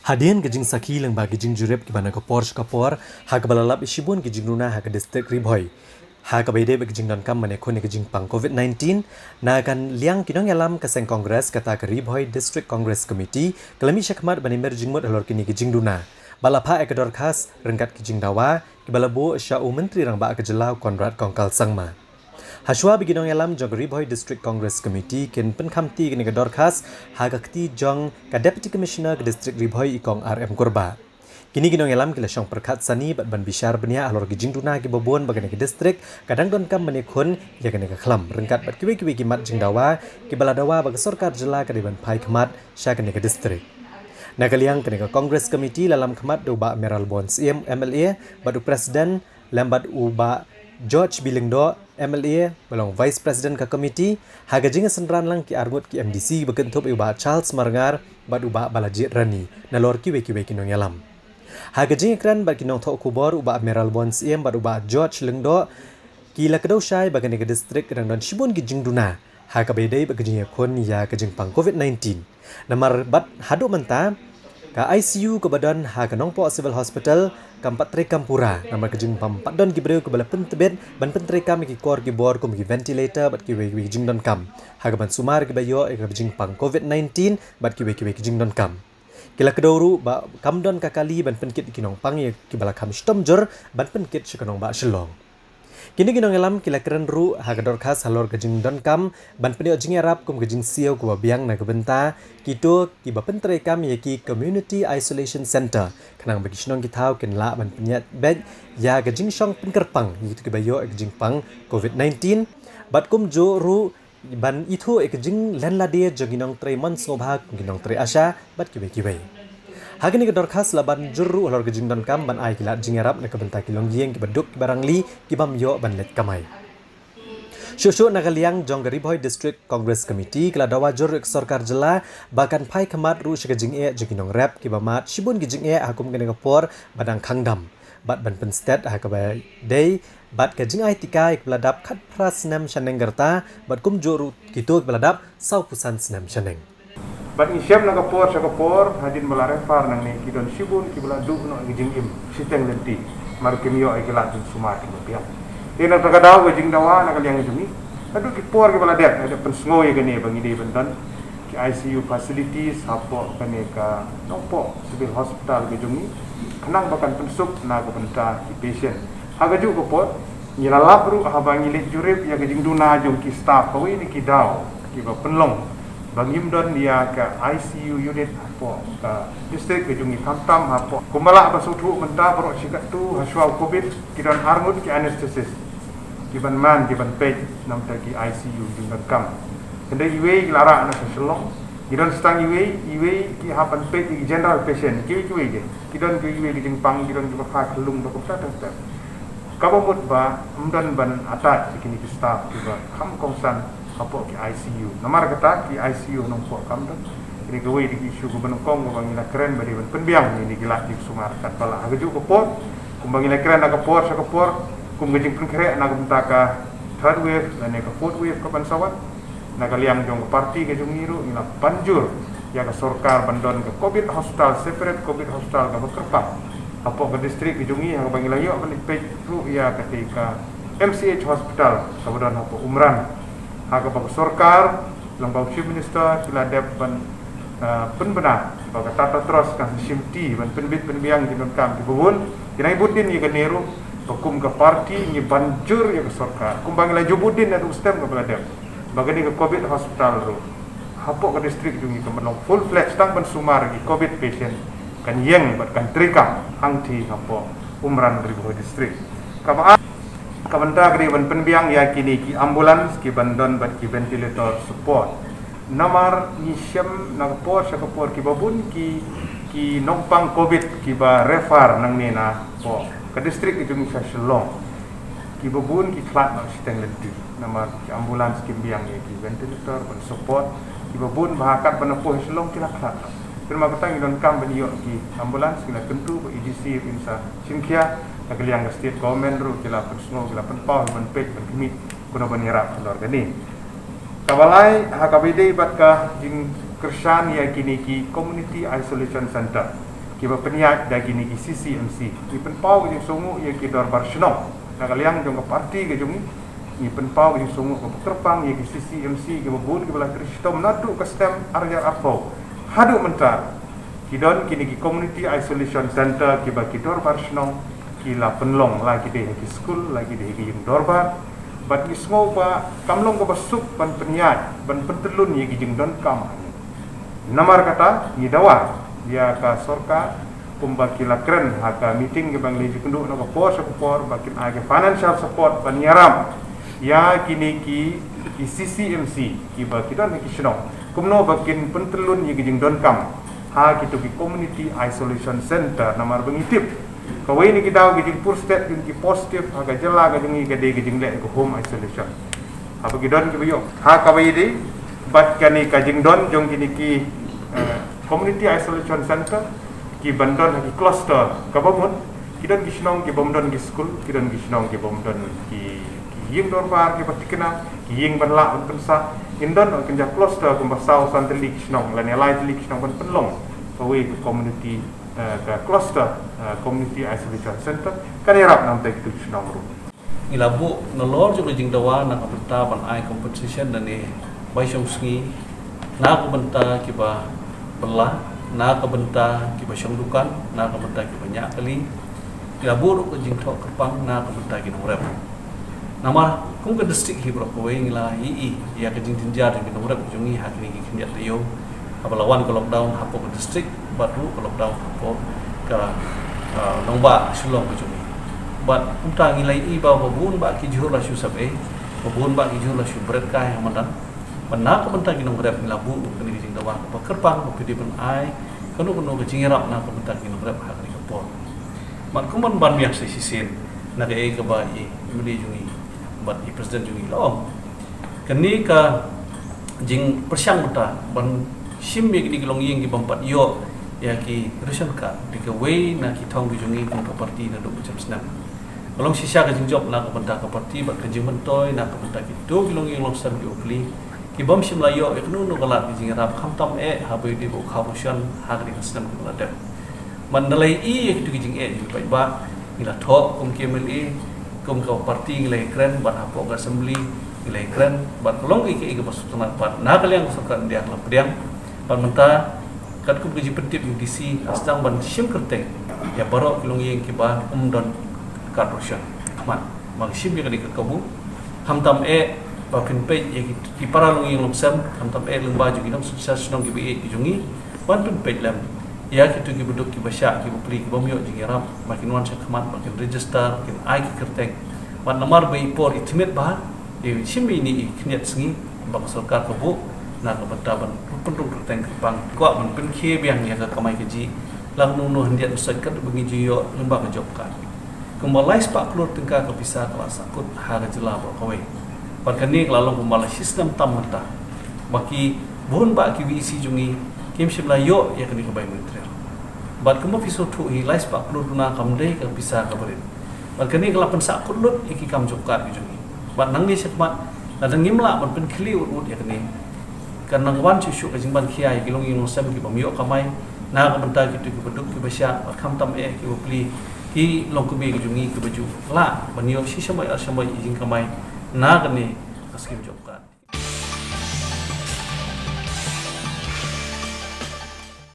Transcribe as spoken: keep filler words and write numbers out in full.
Hadien ka jingsakhi lyngba ki jingjurip kiba na ka por sha ka por, ha kaba la lap ïa shibun ki jingduna ha ka district Ri Bhoi, ha kaba ïadei bad ka jingdonkam ban ïakhun ïa ka jingpang COVID nineteen, na ka liang ki nongïalam ka seng Congress, kata ka Ri Bhoi District Congress Committee, ka la mih shakhmat ban ïamir jingmut halor kine ki jingduna. Bad la phah ïa ka dorkhas ryngkat ki jingdawa kiba la buh sha u Myntri Rangbah ka jylla, u Conrad Kongkal Sangma. Hashwa ba ki nongïalam jong ka Ri Bhoi District Congress Committee kin pynkhamti ïa kane ka dorkhas ha ka kti jong ka Deputy Commissioner ka District Ri Bhoi, i Kong R M Kurbah. Kine ki nongïalam ki la shong pyrkhat sani bad ban bishar bniah halor ki jingduna kiba bun ba kane ka district ka dang donkam ban ïakhun ïa kane ka khlam, ryngkat bad kiwei kiwei ki mat jingdawa kiba la dawa ba ka sorkar jylla ka dei ban phai khmat sha kane ka district. Na ka liang kane ka Congress Committee la lam khmat da u Bah Mayralborn Syiem, M L A, bad u President, lem bad u Bah George B Lyngdoh, M L A, ba long Vice President ka committee, ha ka jingïasynran lang ki arngut ki M D C ba kynthup ïa u Bah Charles Marngar bad u Bah Balajied Rani, nalor kiwei kiwei ki nongïalam. Ha ka jingïakren bad ki nongthoh khubor, u Bah Mayralborn Syiem bad u Bah George Lyngdoh ki la kdew shai ba kane ka district ka dang don shibun ki jingduna ha kaba ïadei bad ka jingïakhun ïa ka jingpang COVID nineteen. Namar bad haduh mynta ka I C U kaba don ha ka Nongpoh Civil Hospital kam pat treikam pura, namar ka jingpang pat don ki briew kiba la pyntbit ban pyntreikam ïa ki kor ki bor kum ki ventilator bad kiwei kiwei ki jingdonkam, ha kaban sumar kiba ïoh ïa ka jingpang COVID nineteen bad kiwei kiwei ki jingdonkam. Ki la kdew ruh ba kam don ka kali ban pynkit ïa ki nongpang ïa kiba la kham shitom jur ban pynkit sha ka nongbah Shillong. Kine ki nongïalam ki la kren ruh ha ka dorkhas halor ka jingdonkam ban pynïoh jingïarap kum ka jingsiew kaba biang na ka bynta kito kiba pyntreikam ïa ki Community Isolation Centre, khnang ba ki shnong ki thaw kin lah ban pynïaid beit ïa ka jingshong pynkyrpang ïa kito kiba ïoh ïa ka jingpang COVID nineteen, bad kumjuh ruh ban ithuh ïa ka jinglen lade jong ki nongtrei mon sngewbha kum ki nongtrei ASHA bad kiwei kiwei. Ha kane ka dorkhas la ban jur ruh halor ka jingdonkam ban ai ki lad jingïarap na ka bynta ki longïing kiba duk kiba rangli kibym ïoh ban leit kamai. Shuh shuh na ka liang jong ka Ri Bhoi District Congress Committee ka la dawa jur ïa ka sorkar jylla ba kan phai khmat ruh sha ka jingeh jong ki nongrep kiba mad shibun ki jingeh ha kum kane ka por ba dang khang dam, bad ban pynstet ha kaba dei bad ka jingai tika ïa kiba la dap khatphra snem shaneng ka rta bad kumjuh ruh kito kiba la dap sawphew san snem shaneng. Bad ngi shem na ka por sha ka por, hadien ba la refer nangne ki don shibun kiba la duh noh ïa ka jingim shiteng lynti, namar kim ïoh ïa ki lad jingsumar kiba biang. Te na kata ka daw ka jingdawa na ka liang jong ngi, haduh ki por kiba la dep, la dep pynsngew ïa kane ba ngi dei ban don ki I C U facilities hapoh kane ka Nongpoh Civil Hospital ka jong ngi, khnang ba kan pynsuk na ka bynta ki patient. Ha kajuh ka por, ngi la lap ruh haba ngi leit jurip ïa ka jingduna jong ki staff, kawei na ki daw kiba pynlong ba ngim don ïa ka I C U unit hapoh ka district ka jong ngi, khamtam hapoh, kumba lah ba sngewthuh mynta baroh shi katto, hashwa u COVID ki don arngut ki anesthetist kiban man kiban peit na ka bynta ki I C U jingdonkam. Hynrei iwei ki la rah na ka Shillong, ki don sa tang iwei, iwei ki hap ban peit ïa ki general patient, kiwei kiwei de. Ki don kiwei kiwei ki jingpang, ki don kiba kha khyllung, ba kumta tang tang. Kaba mut ba ym don ban attach ïa kine ki staff kiba kham kongsan hapoh ki I C U. Namar kata ki I C U Nongpoh kam don. Kine kawei de ki issue kaba nyngkong kaba ngi la kren ba dei ban pynbiang ïa kine ki lad jingsumar katba lah. Ha kajuh ka por, kumba ngi la kren na ka por sha ka por, kum ka jingpynkhreh na ka bynta ka third wave lane ka fourth wave kaban sa wan, na ka liang jong ka party ka jong ngi ruh ngi la ban jur ïa ka sorkar ban don ka COVID hospital, separate COVID hospital kaba kyrpang hapoh ka district ka jong ngi, ha kaba ngi la ïoh ban leit peit ruh ïa kata ka M C H hospital kaba don hapoh Umran, ha kaba ka sorkar lyngba u Chief Minister ki la dep ban, ah, pynbna ba ka Tata Trust kan sa shimti ban pynbit pynbiang ki jingdonkam kiba bun. Ngi nang bud dien ïa kane ruh ba kum ka party ngi ban jur ïa ka sorkar, kumba ngi la ju bud dien naduh stem kaba la dep, ba kane ka COVID hospital ruh hapoh ka district jong ngi kan long full fledged, tang ban sumar ïa ki COVID patient kan ïeng bad kan treikam hangtei hapoh Umran, Ri Bhoi District. Kaba ar, ka bynta ka dei ban pynbiang ïa kine ki ambulance kiban don bad ki ventilator support. Namar ngi shem na ka por sha ka por kiba bun ki, ki nongpang COVID kiba refer nangne napoh ka district ka jong ngi sha Shillong, kiba bun ki khlad noh shiteng lynti. Namar ki ambulance kim biang ïa ki ventilator ban support kiba bun, bad katba na poi Shillong ki la khlad noh. Te namar kata ngi donkam ban ïoh ki ambulance, ngi la kyntu ba A D C ruh in sa shim khia, na ka liang ka state government ruh ki la pynsngew, ki la pynpaw ban peit ban khmih kumno ban ïarap halor kane. Kaba lai, ha kaba ïadei bad ka jingkyrshan ïa kine ki community isolation center, Kiba pynïaid da kine ki C C M C. Ngi pynpaw ka jingsngewnguh ïa ki dorbar shnong. Na ka liang jong ka parti ka jong ngi, ngi pynpaw ka jingsngewnguh kaba kyrpang ïa ki C C M C kiba bun kiba la trei shitom naduh ka snem ar hajar arphew haduh mynta. Ki don kine ki community isolation center kiba ki dorbar shnong ki la pynlong, la ki dei ha ki skul, la ki dei ha ki ïing dorbar. Bad ngi sngew ba kam long kaba suk ban pynïaid, ban pyntyllun ïa ki jingdonkam. Namar kata ngi dawa ïa ka sorkar, kumba ki la kren ha ka meeting kiba ngi la ïakynduh na ka por sha ka por, ba kin ai ka financial support ban ïarap ïa kine ki, ki C C M C kiba ki don ha ki shnong, kumno ba kin pyntyllun ïa ki jingdonkam ha kito ki community isolation center. Namar ba ngi tip, kawei na ki daw ki jingpur stet jong ki positive ha ka jylla ka jong ngi ka dei ka jingleh ka home isolation. Haba ki don kiba ïoh ha kaba ïadei bad kane ka jingdon jong kine ki, eh, community isolation center, ki ban don ha ki cluster kaba mut. Ki don ki shnong ki bym don ki skul, ki don ki shnong ki bym don ki, ki ïing dorbar kiba thikna, ki ïing ban lah ban pynsah. Kin don kynja cluster kumba saw san tylli ki shnong lane lai tylli ki shnong ban pynlong kawei ka community, eh, ka cluster, eh, community isolation center. Kan ïarap namar kito ki shnong ruh. Ngi la buh nalor jong ka jingdawa na ka bynta ban ai compensation lane bai shong sngi na ka bynta kiba bylla, na ka bynta kiba shong dukan, na ka bynta kiba ñiah kali. Ngi la buh ruh ka jingthoh kyrpang na ka bynta ki nongrep. Namar kum ka district hi baroh kawei ngi la ïohi ïa ka jingjynjar jong ki nongrep jong ngi ha kine ki khyndiat taïew. Haba la wan ka lockdown hapoh ka district bad ruh ka lockdown hapoh ka, ah, nongbah Shillong ka jong ngi. Bad kumta ngi la ïohi ba, ba bun bah ki jhur la shu sep ei, ba bun bah ki jhur la shu bret kai ha madan. Bad na ka bynta ki nongrep ngi la buh kane ka jingdawa kaba kyrpang ba phi dei ban ai kano kano ka jingïarap na ka bynta ki nongrep ha kane ka por. Bad kumban ban biang sa shisien na kaei kaba i M L A jong ngi bad i President jong ngi la ong. Kane ka jingpyrshang mynta ban shim ïa kine ki longïing ki bym pat ïoh ïa ki ration card, dei kawei na ki thong ki jong ngi kum ka parti naduh ba jem snem. Ka long shisha ka jingjop na ka bynta ka parti bad ka jingmyntoi na ka bynta kito ki longïing longsem ki bapli ki bym shym la ïoh ïa kano kano ka lad ka jingïarap, khamtam eh haba ïadei bad u khaw ration ha kane ka snem kaba la dep. Bad ngi la ïohi ïa kito ki jingeh jong ki paidbah, ngi la thoh kum ki M L A, kum ka parti ngi la ïakren, bad hapoh ka assembly ngi la ïakren, bad ka long kaei kaei kaba sngewtynnat, bad na ka liang ka sorkar India ka la pdiang. Bad mynta katkum ka jingpyntip jong u D C, la sdang ban shim kyrteng ïa baroh ki longïing kiba ym don card ration. Khmat ba ngi shim ïa kane ka kabu, khamtam eh ba phin peit ïa ki, ki para longïing longsem, khamtam eh lyngba jong ki nongshong shnong kiba ïeit ki jong ngi, ban pynpeit lem ïa kito kiba duk kiba shah kiba pli ki bym ïoh jingïarap, ba kin wan shakhmat ba kin register, ba kin ai ki kyrteng. Bad namar ba i por i tmier bha, i shim ïa ine i khyndiat sngi ba ka sorkar ka buh na ka bynta ban pynrung kyrteng kyrpang, kwah ban pynkhie biang ïa ka kamai kajih, la kano kano khyndiat, sait katba ngi ju ïoh lyngba ka job card. Kumba lai spah klur tyngka ka pisa ka la sahkut ha ka jylla baroh kawei. Bad kane ka la long kumba la shisnem tam mynta ba ki bun bah ki V E C jong ngi kim shym la ïoh ïa kane ka bai material. Bad kumba phi sngewthuh hi, lai spah klur duna kam dei ka pisa kaba rit. Bad kane ka la pynsahkut lut ïa ki kam job card ki jong ngi. Bad nangne shakhmat lada ngim lah ban pynkhyllie ut ut ïa kane, kan nang wan shuh shuh ka jingban khia ïa ki longïing longsem ki bym ïoh kamai, na ka bynta kito kiba duk kiba shah, bad khamtam eh kiba pli, ki longkmie ki jong ngi kiba ju lah ban ïoh shi shymboi ar shymboi ïa ki jingkamai na kane ka skim job card.